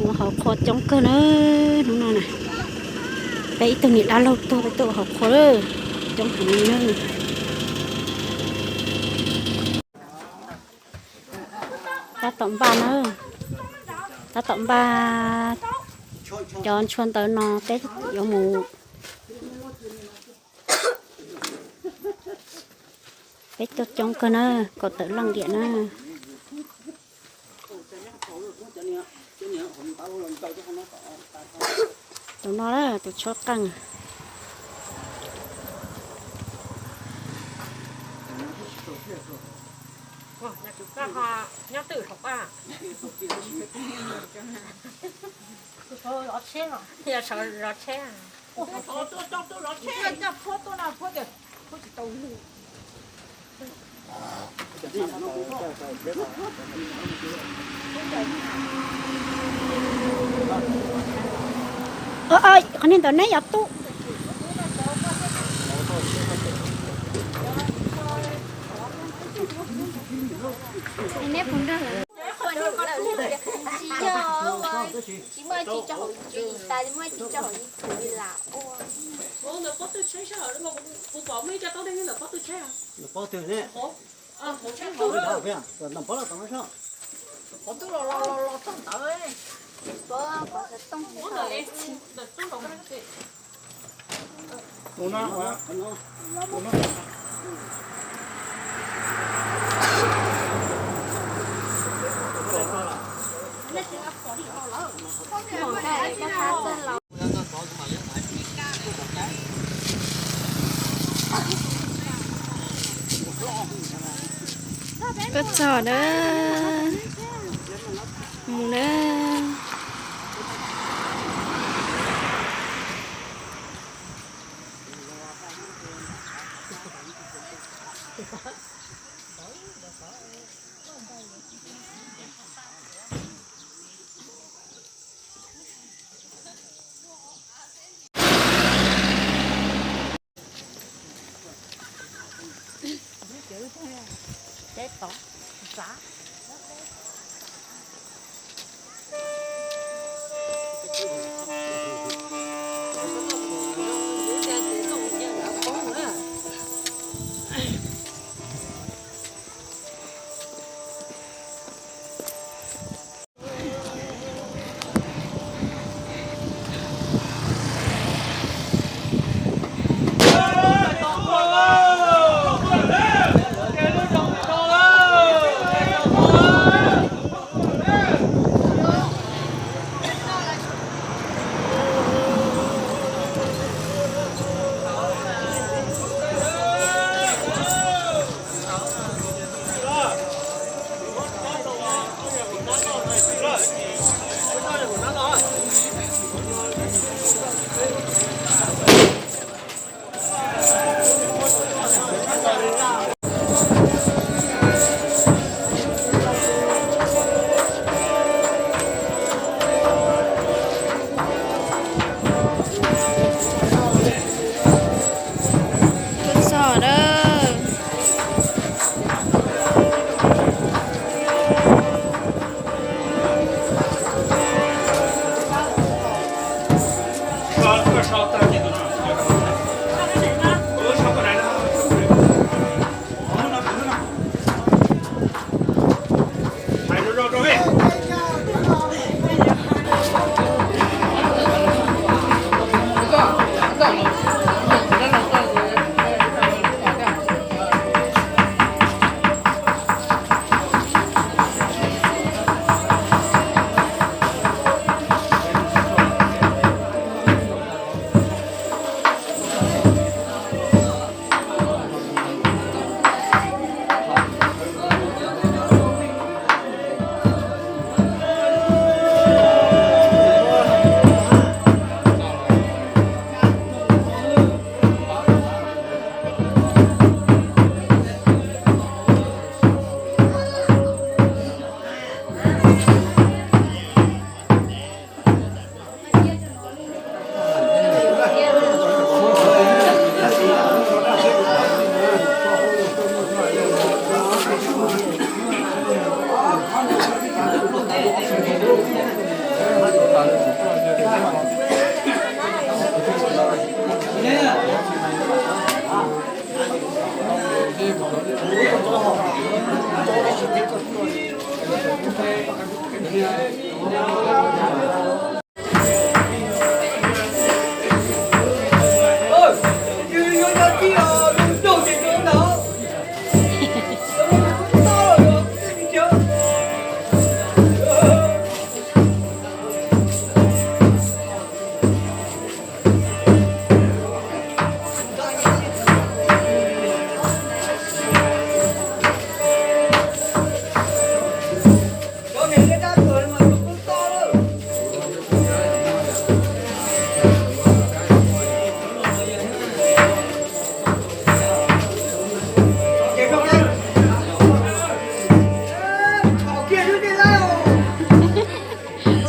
Hauv qhua coob kawg na, hnub no na. Peb ib tug niam dab laug tuag peb tuaj hauv qhua lawm, coob heev li na. Tab tom npaj na, tab tom npaj cov ntshua ntawv no peb yuav mus. Peb tuaj coob kawg na, kaum tawm leej diam na. Tus no na, tus tshuab qeej. Nyob twj hauv a. Yog zov tsheb. Coj phuab tuaj no, phuab tias phuab tsis tau lwm. Qhov niag ntawd neb yuav tub. Neb puas nrog lawv? Tsis yog, tsis muaj tsis tso hauv tsis tas, muaj tsis tso hauv ib txwm li lam ua. Ntawm pob tw tsheb sab, kuv pom muaj ib co taub dej nyob ntawm pob tw tsheb. Ntawm pob tw ne. Ntawm pob tw los tau ntawd. Tus no, tus no. Koj txog na, mus na. Teb tod, txav.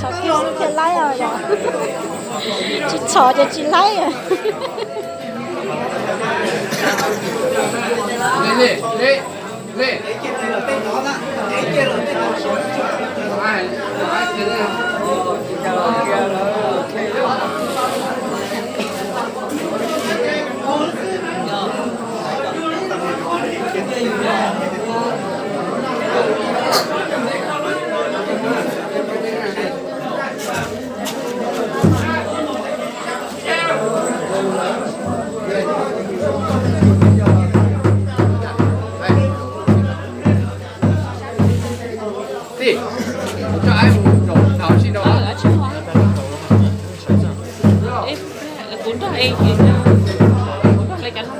Txhom kiag xwb thiaj laib os yom. Tsis txhom ces tsis laib. Tij, kuv coj aib mus zaum thaum sib nrau. Kuv nrog, kuv nrog li cas no.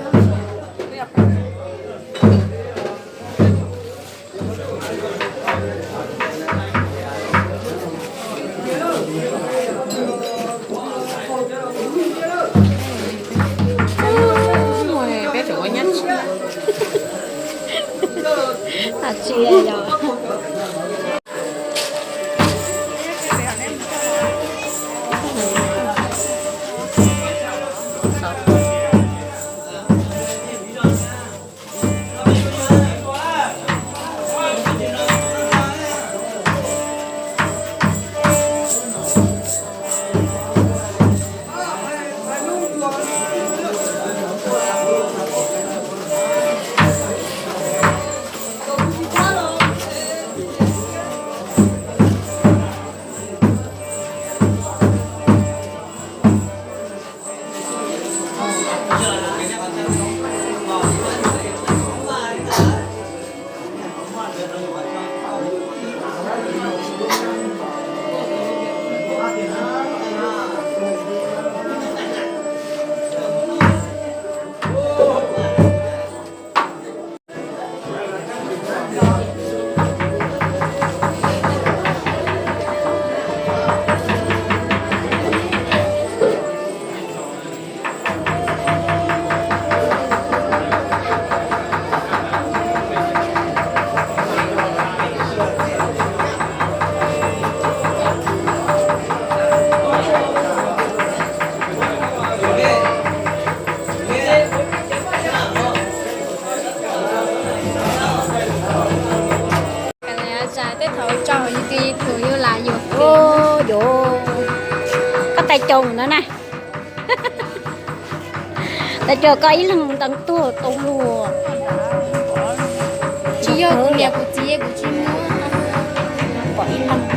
Peb tseem ua nyab tsi, tsis yog. Tej thaum tso hauv YouTube yus lam yuam kev. Yuav koj tais caus no na. Tais caus koj ib leeg ntees tuag tau luag. Tsis yog kuv niam kuv txiv kuv tsis muab. Pom ib leeg.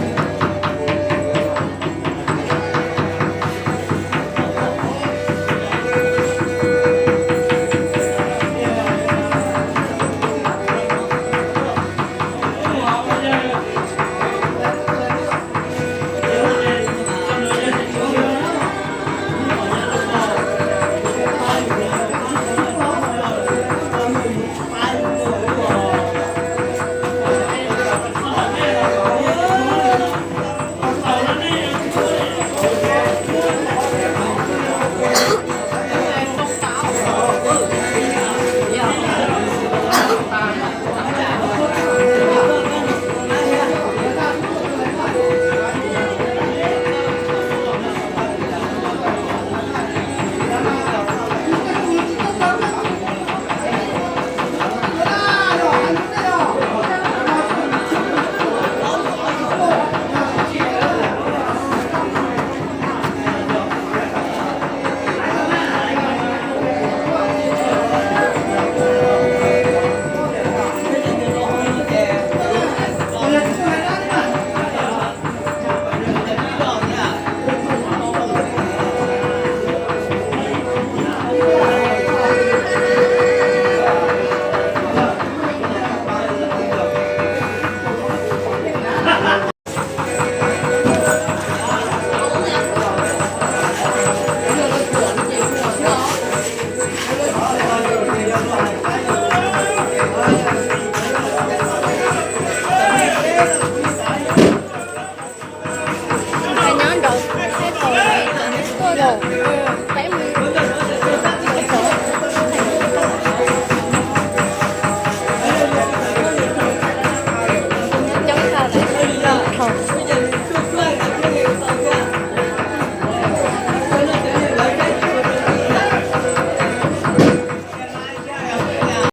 Lauj.